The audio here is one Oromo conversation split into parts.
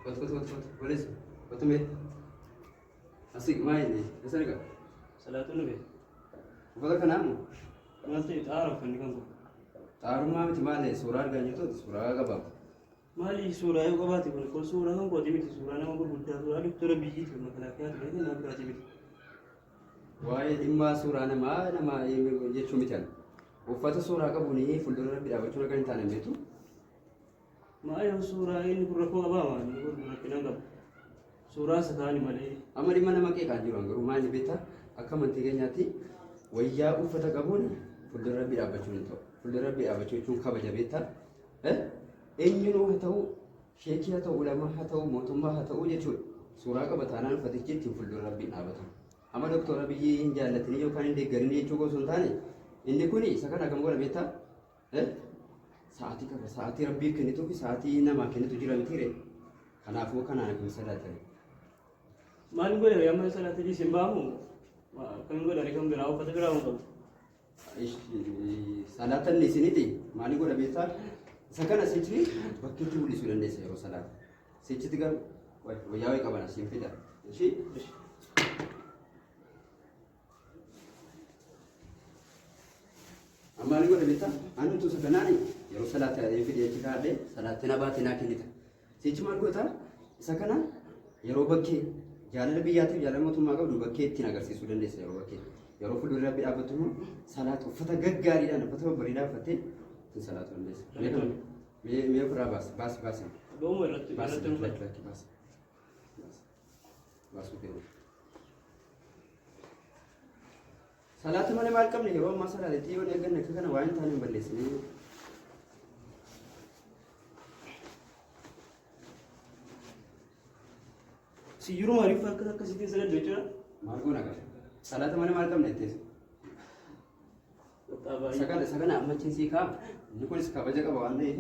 Kotu kotu kotu kotu. Boleessu. Kotu mee. Asii maa inni? Eessa argaa? Salaatuun dhufe. Uffata kanaa moo? Maal ta'e xaara uffanni kan kun? Xaarummaa miti maali? Suuraa argaa jirtuuti. Suuraa qaba. Maali suuraa yoo qabaate kun kun suuraa kan kooti miti suuraa nama gurguddaa suuraa doktora biyyiiti makalaakiyaati malee nama biraati miti. Waa'ee dhimma suuraa namaa nama jechuu miti ani. Uffata suuraa qabuun fuuldura rabbi dhaabachuun akka hin taane hin beektu. Maali yoo suuraa inni kun rakkoo qabaa maali inni kun rakkina hin qabu. Suuraa isa kaani malee. Amma dhimma nama qeeqaan jiru garuu maali beektaa akka amantii keenyaatti wayyaa uffata qabuun fuuldura rabbi dhaabbachuun hin ta'u. Fuuldura rabbi dhaabbachuu jechuun kabaja beektaa. Eenyunuu haa ta'u sheekii haa ta'u ulamaa haa ta'u mootummaa haa ta'u jechuudha. Suuraa qaba taanaan uffatichi ittiin fuuldura rabbiin dhaabata. Amma doktora Abiyyi hin jaallatini yookaan hin deeggarini jechuu osoo hin taane inni kun isa kana akkam godha beektaa? Sa'aatii qaba. Sa'aatii rabbiif kennituu fi sa'aatii namaa kennitu jira miti ree. Kanaafuu kanaan akkam salaatani. Maal godhe amma salaata dhiisee hin baamu? Akkam godha kan biraa uffata biraa hin qabu. Salaatan isiniti maali godha beektaa? Isa kana sichi bakkeetti mul'isuu dandeessa yeroo salaata. Sichitti garuu wayyaa wayii qabana siin fida. Ishii Amma maali godha beektaa? Ani utuu isa kanaan yeroo salaata yaadee fidee achi kaa'adhee salaatti na baate naa kennita. Sichi maal goota? Isa kana yeroo bakkee jaalala biyyaatiif jaalala mootummaa qabdu bakkee ittiin agarsiisuu dandeessa yeroo bakkee. Yeroo fuuldura rabbi dhaabbattu immoo salaata uffata gaggaariidhaan uffata babbareedaa uffattee ittiin salaatu dandeessa. Mee kana mee mee ofirraa baasi baasi baasi. Dooma irratti Baasi irratti lakki uffata. lakki baasi. Baasi. Baasuu kennu. Salaata malee maal qabne yeroo ammaa salaaletti yoo eegganne akka kana waa hin taane hin balleessinee. Si jiru maaliif akka akkasitti sagaddu jechuudha? Maal goona qaba? Salaata malee maal qabne ittees? Isa kana amma achiin sii ka'a. Inni kunis kabaja qaba waan ta'eef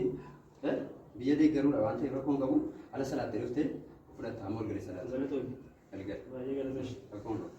biyya deeggaruudha waan ta'eef rakkoon qabu ala salaattee dhuftee fudhatta amma ol galee salaata. Galatoomi. Galgal. Baay'ee galatoomi. Rakkoon qabu.